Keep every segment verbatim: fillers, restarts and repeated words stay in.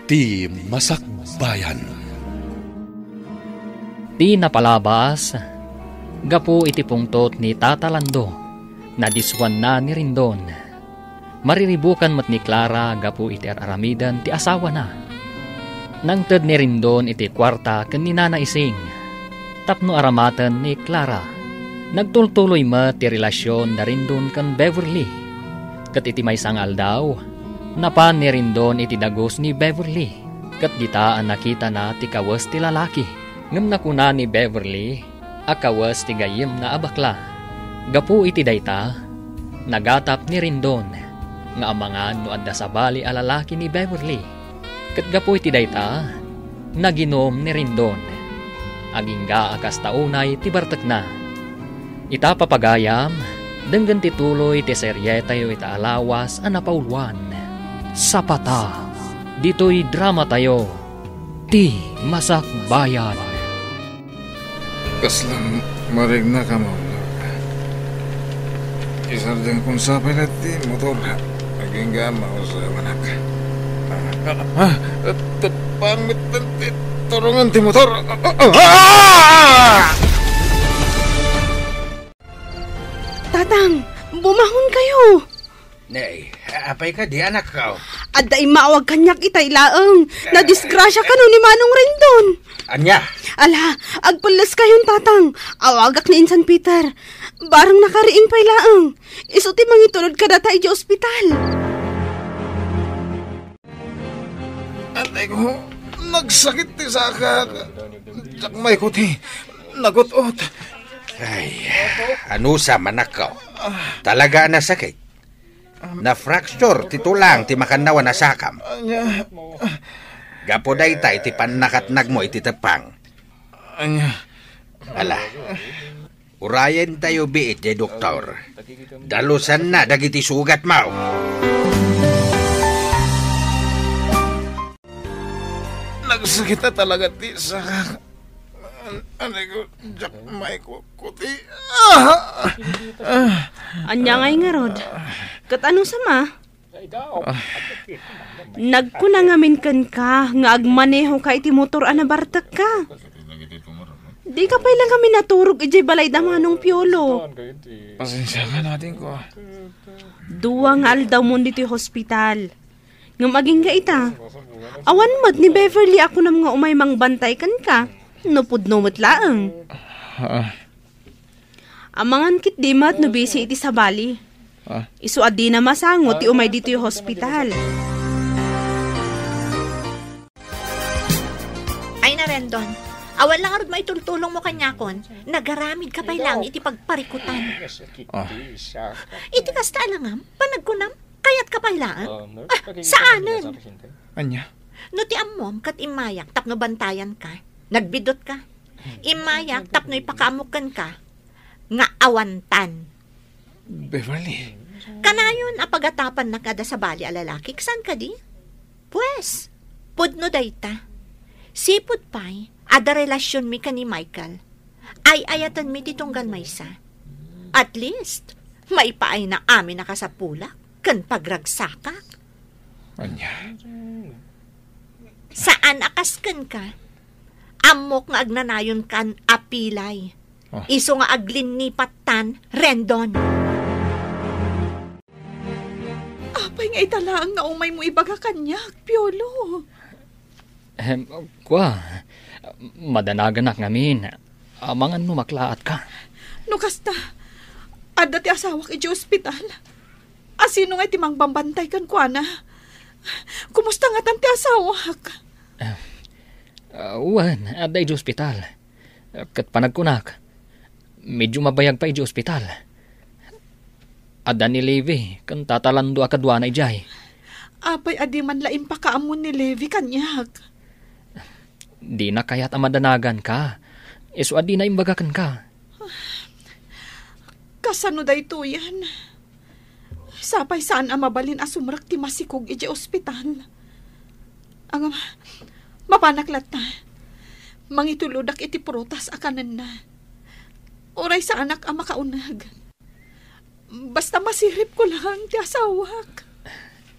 Ti Masakbayan. Ti napalabas, gapu iti pungtot ni Tata Lando, nadiswanna ni Rendon. Mariribukan met ni Clara gapu iti ar-aramiden ti asawana. Nangted ni Rendon iti kuarta ken ni Nana Ising. Tapno aramaten ni Clara, nagtultuloy met ti relasion da Rendon ken Beverly. Ket iti maysa nga aldaw, napan ni Rendon iti dagus ni Beverly, ket dita a nakitana ti kawes ti lalaki. Ngem nakuna ni Beverly a kawes ti gayyemna a bakla. Gapu iti dayta, nagatap ni Rendon nga amangan no adda sabali a lalaki ni Beverly. Ket gapu iti dayta, naginum ni Rendon. Agingga a kasta unay ti bartekna. Ita, papagayam, denggen ti tuloy ti serietayo ita a lawas a napauluan. Sapata, ditoy dramatayo, Ti Masakbayan. Kasla marignak a maulog. Isardengkon sa pay laeng ti motor. Agingga a mausamanak. Ah, ah, tepang met ti turongen ti motor. Ah, ah, ah! Tatang, bumahon kayo! Nay, apay kadi, anakko? Adda immawag kaniak itay laeng. Nadisgrasya kano ni Manong Rendon. Ania? Ala, agpelles kayon, Tatang. Awagak ni Insan Peter. Bareng nakariing pay laeng. Isu ti mangitulod kadata idiay ospital. Atay ko, nagsakit ti sakak. Diak maikuti, nagut-ot. Ay, anusam, anakko? Talaga a nasakit? Na-fracture ti tulang ti makannawan a sakam. Ania? Gapu dayta iti pannakatnagmo iti tepang. Ania? Ala, urayentayo biit diay doktor. Dalusanna dagiti sugatmo. Nagsakit a talaga ti sakak. An-, anay ko, diak maikuti. Ah! Ah! Ania ngay ngarud? Ket anusam a? Nagkuna ngamin kenka nga agmanehoka iti motor a nabartekka. Dika pay la ngamin naturog idiay balay da Manong Piolo. Pasensiakan, adingko. Dua nga aldawmon ditoy hospital. Ngem agingga ita, awan met ni Beverly a kunam nga umay mangbantay kenka, no pudno met laeng. Ah. Amangan ketdi met no busy iti sabali. Ah. Isu a dina masango ti umay ditoy hospital. Ay, na, Rendon, awan la ngarud maitultulongmo kaniakon, nagaramidka pay laeng iti pagparikutan. Ah. Iti kasta a langam, panagkunam, kayatka pay laeng? Ah, saanen. Ania? No ti ammom ket immayak tapno bantayanka, nagbidutka. Immayak tapno ipakaammok kenka nga awantan. Beverly. Kanayon a pagatapannak nga adda sabali a lalaki, saan kadi? Pues, pudno dayta. Sipud pay, adda relasionmi ken ni Michael. Ay-ayatenmi ti tunggal maysa. At least, maipaayna amin a kasapulak ken pagragsakak. Ania? Saan a kas kenka. Ammok nga agnanayonkan a pilay. Ah. Isu nga aglinnipattan, Rendon. Apay nga ita laeng nga umaymo ibaga kaniak, Piolo? Em, kua, madanaganak ngamin. Amangan no maklaatka. No kasta, adda ti asawak idiay ospital. A, sino ngay ti mangbambantay kenkuana? Kumusta ngatan ti asawak? Ah, ah, wen, adda idiay ospital. Ket panagkunak, medio mabayag pay idiay ospital. Adda ni Levi ken Tata Lando a kaduana idiay. Apay a di man la impakaammo ni Levi kaniak? Dina kayat a madanaganka. Isu a dina imbaga kenka. Kasano daytoyen? Sapay saan a mabalin a sumrek ti masikog idiay ospital. Ngem, mapanak latta. Mangitulodak iti prutas a kanenna. Uray saanak a makauneg. Basta masiripko laeng ti asawak.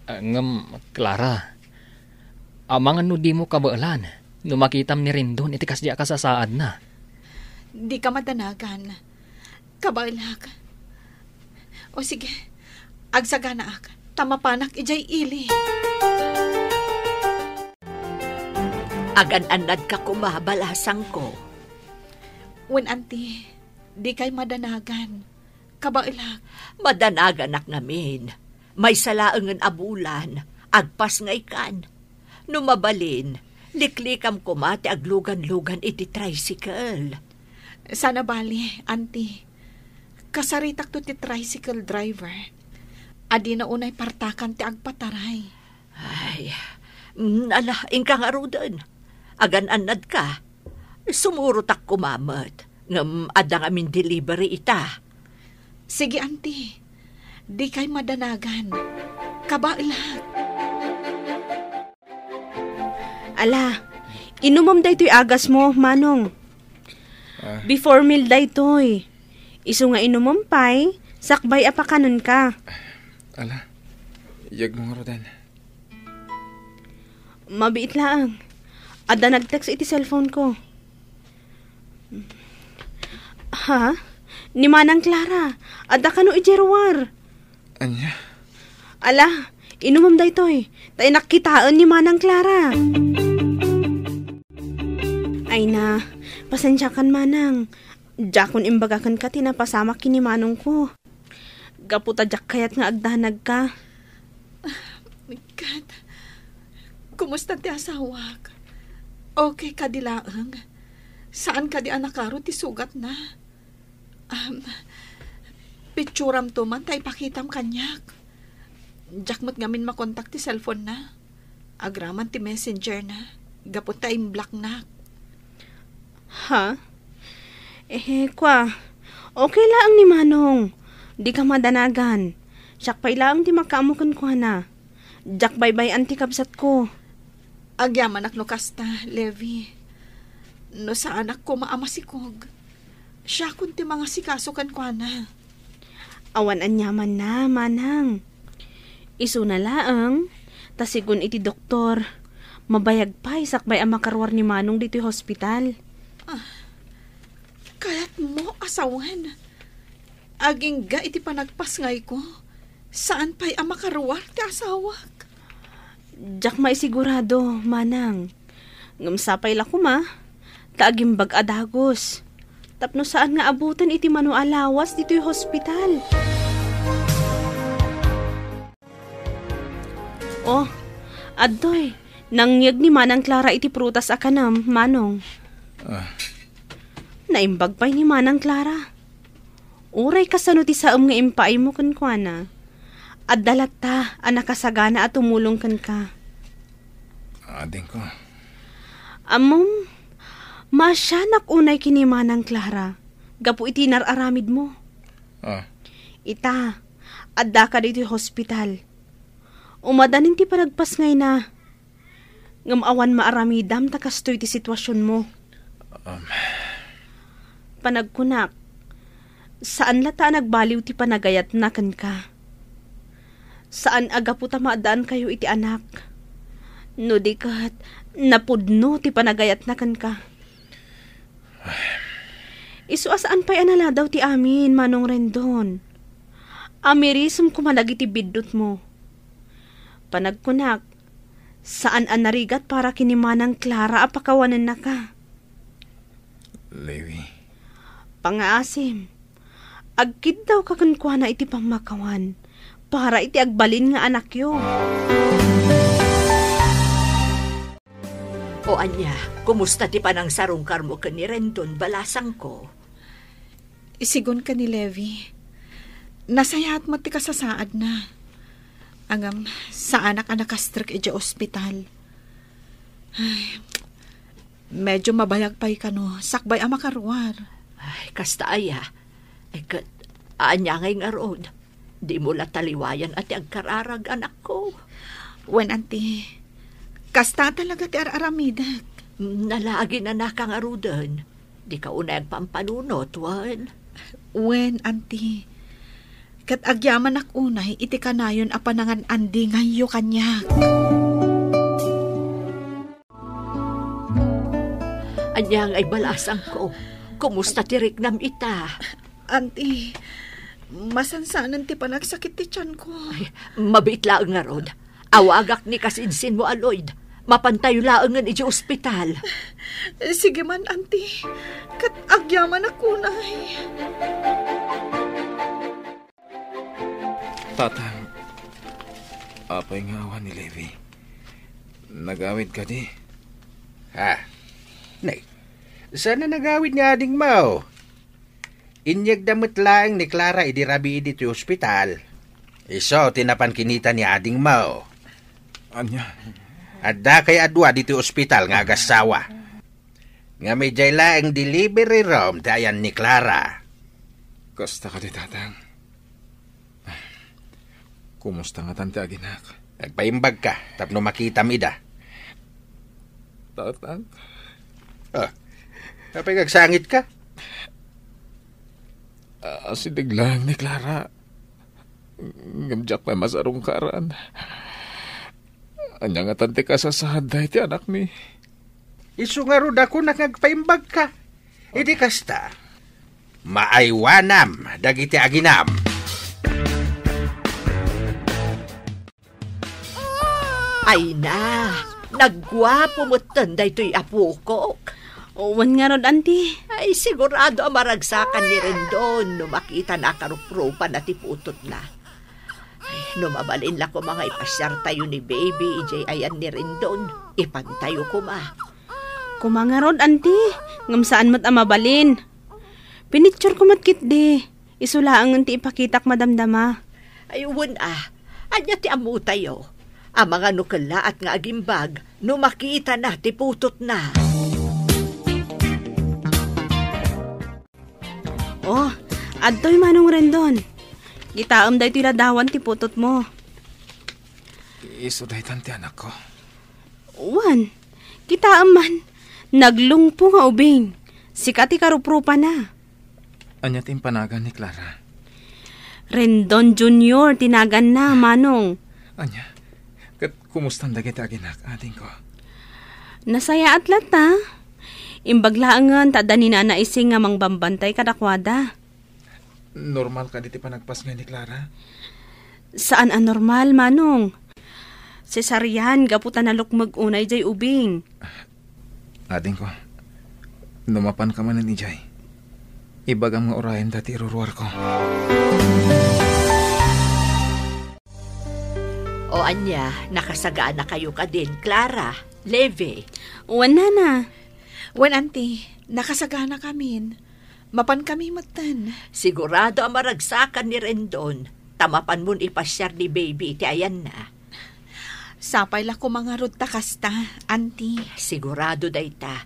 Ah, ngem, Clara, Amangan no dimo kabaelan no makitam ni Rendon iti kasdi a kasasaadna. Dika madanagan. Kabaelak. O sige, agsaganaak, ta mapanak idiay ili. Agan-annadka koma, balasangko. Wen, anti, dikay madanagan. Kabaelak. Madanaganak ngamin. Maysa laengen a bulan, agpasngaykan. No mabalin, liklikam koma ti aglugan-lugan iti tricycle. Sana bali, anti. Kasaritakto ti tricycle driver. Adina unay partakan ti agpataray. Ay, mm, ala, inka ngaruden. Agan-annadka. Sumurotak koma met, ngem adda ngamin delivery ita. Sige, anti. Dikay madanagan. Kabaelak. Ala, inumem daytoy agasmo, Manong. Ah. Before meal daytoy. Isu nga inumem pay, sakbay a pakanenka. Ala, yegmo ngaruden. Mabiit laeng. Adda nag-text iti cellphone ko. Ha? Ni Manang Clara. Adda kano idiay ruar? Ania? Ala, inumem daytoy. Ta innak kitaen ni Manang Clara. Ay na, pasensiakan, Manang. Diakon imbaga kenka ti napasamak ken ni Manongko. Gapu ta diak kayat nga agdanagka. Ket, kumusta ti asawak? Okay kadi laeng? Saan kadi a nakaro ti sugatna? Um, pitsuramto man ta ipakitam kaniak. Diak met ngamin makontak ti cellphone-na. Agraman ti messenger-na, gapu ta imblocknak. Ha? Eh, kwa, okay laeng ni Manong. Dika madanagan. Siak pay laeng ti makaammo kenkuana. Diak baybay-an ti kabsatko. Agyamanak no kasta, Levi. No saanak koma a masikog, siakon ti mangasikaso kenkuana. Awan aniamanna, Manang. Isuna laeng, ta sigun iti doktor, mabayag pay sakbay a makaruar ni Manong ditoy hospital. Ah, kayatmo a sawen? Agingga iti panagpasngayko, saan pay a makaruar ti asawak? Diak maisigurado, Manang. Ngem sapay la koma, ta agimbag a dagus. Tapno saan nga abuten iti mano a lawas ditoy hospital. Oh, adtoy, nangyeg ni Manang Clara iti prutas a kanem, Manong. Ah. Naimbag pay ni Manang Clara. Uray kasano ti saem nga impaaymo kenkuana, adda latta a nakasagana a tumulong kenka. Adingko. Ammom, maasianak unay ken ni Manang Clara gapu iti inar-aramidmo. Ah. Ita, addaka ditoy hospital. Umadanin ti panagpasngayna. Ngem awan maaramidam ta kastoy ti situasionmo. Um. Panagkunak, saan latta a nagbaliw ti panagayatna kenka. Saan a gapu ta maaddaankayo iti anak. No di ket, napudno ti panagayatna kenka. Isu a saan pay a naladaw ti amin, Manong Rendon. Amirisem koma dagiti biddutmo. Panagkunak, saan a narigat para ken ni Manang Clara a pakawanennaka. Levi. Pangaasim, agkiddawka kenkuana iti pammakawan para iti agbalin nga anakyo. O ania, kumusta ti panangsarungkarmo ken ni Rendon, balasangko? Isigun ken ni Levi, nasayaat met ti kasasaadna. Ngem, saanak a nakastrek idiay ospital. Ay, medyo mabayag pay kano, sakbay a makaruar. Ay, kasta aya. Ay, ket, ania ngay ngarud? Dimo la taliwayan a ti agkararag, anakko. Wen, anti. Kasta talaga ti ar-aramidek. Nalaagi na naka ngaruden. Dika unay agpampanunot, wen? Wen, anti. Ket agyamanak unay iti kanayon a panangan-andingayyo kaniak. Ania ngay balasangko? Kumusta ti riknam ita? Auntie, masansanen ti panagsakit ti tianko. Ay, mabiit laeng ngarud. Awagak ni kasinsinmo a Lloyd. Mapantayo laengen idiay ospital. Sige man, Auntie. Ket agyamanak unay. Tatang, apay nga awan ni Levi? Nagawid kadi? Ha? Nay, saan a nagawid ni adingmo? Inyegda met laeng ni Clara idi rabii ditoy ospital. Isu ti napan kinita ni adingmo. Ania? Adda kay a dua ditoy ospital nga agassawa. Ngem idiay laeng delivery room ti ayan ni Clara. Kasta kadi, Tatang. Kumusta ngatan ti aginak? Agpaimbagka tapno makitam ida. Tatang? Ah, apay nga agsangitka? Asideg laeng ni Clara. Ngem diak pay masarungkaran. Ania ngatan ti kasasaadda iti anakmi? Isu ngarud a kunak nga agpaimbagka. Idi kasta, maaywanam dagiti aginam. Ay na, nagguapo metten daytoy apokok. Wen ngarud, Auntie. Ay, sigurado a maragsakan ni Rendon no makitana a karupropana ti putotna. Ay, no mabalin la koma nga ipasiartayo ni Baby idiay ayan ni Rendon, ipantayo koma. Koma ngarud, Auntie, ngem saan met a mabalin. Pinitsurko met ketdi. Isu laengen ti ipakitak madamdama. Ay, wen a. Ania ti ammotayo? Amangan no kellaat nga agimbag no makitana ti putotna. Oh, adtoy Manong Rendon. Kitaem daytoy ladawan ti putotmo. Isu daytan ti anakko. Wen, kitaem man, naglungpo nga ubing. Sika ti karupropana. Ania ti impanagan ni Clara? Rendon Junior ti naganna, Manong. Ania? Ket kumustan dagiti aginak, adingko? Nasayaat latta. Imbag laengen ta adda ni Nana Ising nga mangbambantay kadakuada. Normal kadi ti panagpasngay ni Clara? Saan a normal, Manong. Cesarean gapu ta nalukmeg unay jay ubing. Adingko, no mapanka manen idiay, ibagam nga urayem dati iruruarko. O ania, nakasaganakayo kadin, Clara, Levi? Wen, Nana. Wen, Auntie, nakasaganakamin. Mapankami metten. Sigurado a maragsakan ni Rendon, ta mapanmon ipasiar ni Baby iti ayanna. Sapay la koma ngarud ta kasta, Auntie. Sigurado dayta.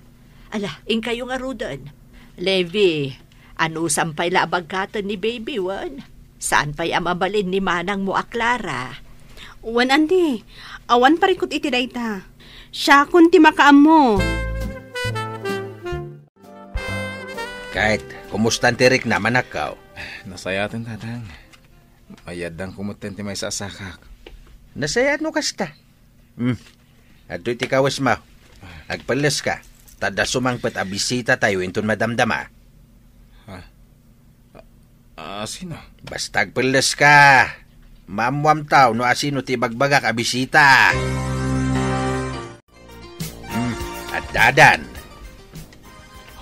Ala, inkayo ngaruden. Levi, anusam pay la a bagkaten ni Baby, wen? Saan pay a mabalin ni manangmo a Clara? Wen, Auntie, awan parikut iti dayta. Siakon ti makaammo. Ket, kumustan ti riknam, anakko? Nasayaten, Tatang. Mayaddan ko metten ti maysa a sakak. Nasayaat no kasta. Hmm. Adtoy ti kawesmo. Agpelleska, ta adda sumangpet a bisitatayo inton madamdama. Ha? A-, asino? Basta agpelleska. Maammoamtaw no asino ti ibagbagak a bisita. Hmm, addadan.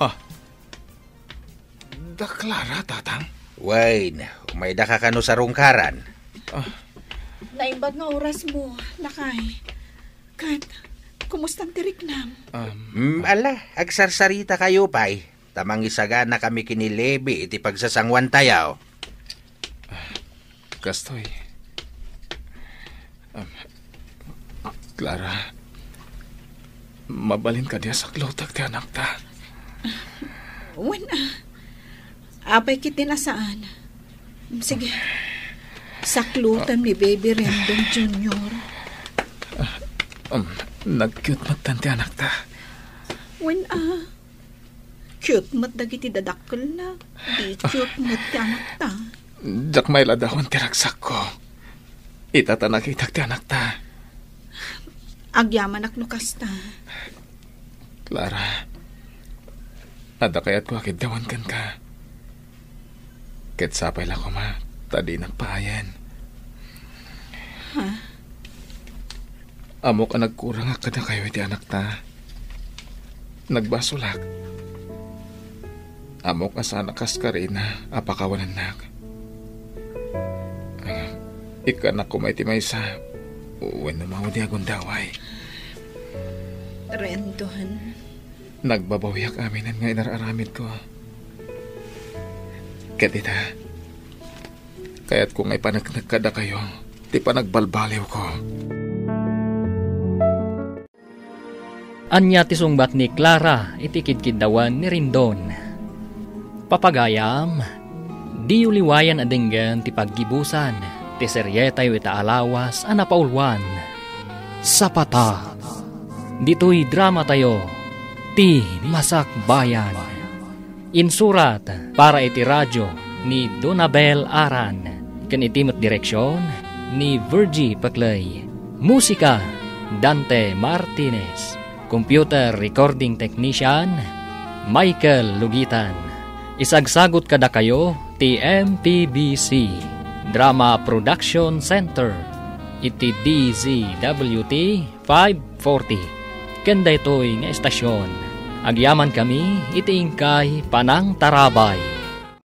Ha? Da Clara, Tatang? Wen, umaydaka kano sarungkaran? Ah. Naimbag nga orasmo, lakay. Ket, kumustan ti riknam? Um, Hmm, ala, agsarsarita kayo pay. Ta mangisaganakami ken ni Levi iti pagsasanguantayo. Kastoy. Um, Clara, mabalin kadi a saklutek ti anakta? Wen a. Apay ketdin a saan? Sige. Saklutem ni Baby Rendon Junior. Um, nag-cute metten ti anakta. Wen a. Cute met dagiti dadakkelna. Di cute met ti anakta. Diak mailadawan ti ragsakko. Ita ta nakitak ti anakta. Agyamanak no kasta. Clara, Adda kayatko a kiddawan kenka. Ket sapay la koma ta dinak paayen. Ha? Ammok a nagkurangak kadakayo iti anakta. Nagbasolak. Ammok a saanak a kaskarina a pakawanennak. Ikkannak koma iti maysa wenno maudi a gundaway. Rendon. Nagbabawiak aminen nga inar-aramidko. Ket ita, kayatko nga ipaneknek kadakayo ti panagbalbaliwko. Ania ti sungbat ni Clara iti kidkiddawan ni Rendon? Papagayam, diyo liwayan a denggen ti paggibusan ti serietayo ita a lawas a napauluan, Sapata. Ditoy dramatayo, Ti Masakbayan. Insurat para iti radio ni Donabel Aran, ken iti met direksion ni Virgie Paclay. Musika, Dante Martinez. Computer recording technician, Michael Lugitan. Isagsagut kadakayo ti M P B C Drama Production Center iti D Z W T five forty. Ken daytoy nga estasion, agyamankami iti inkay panangtarabay.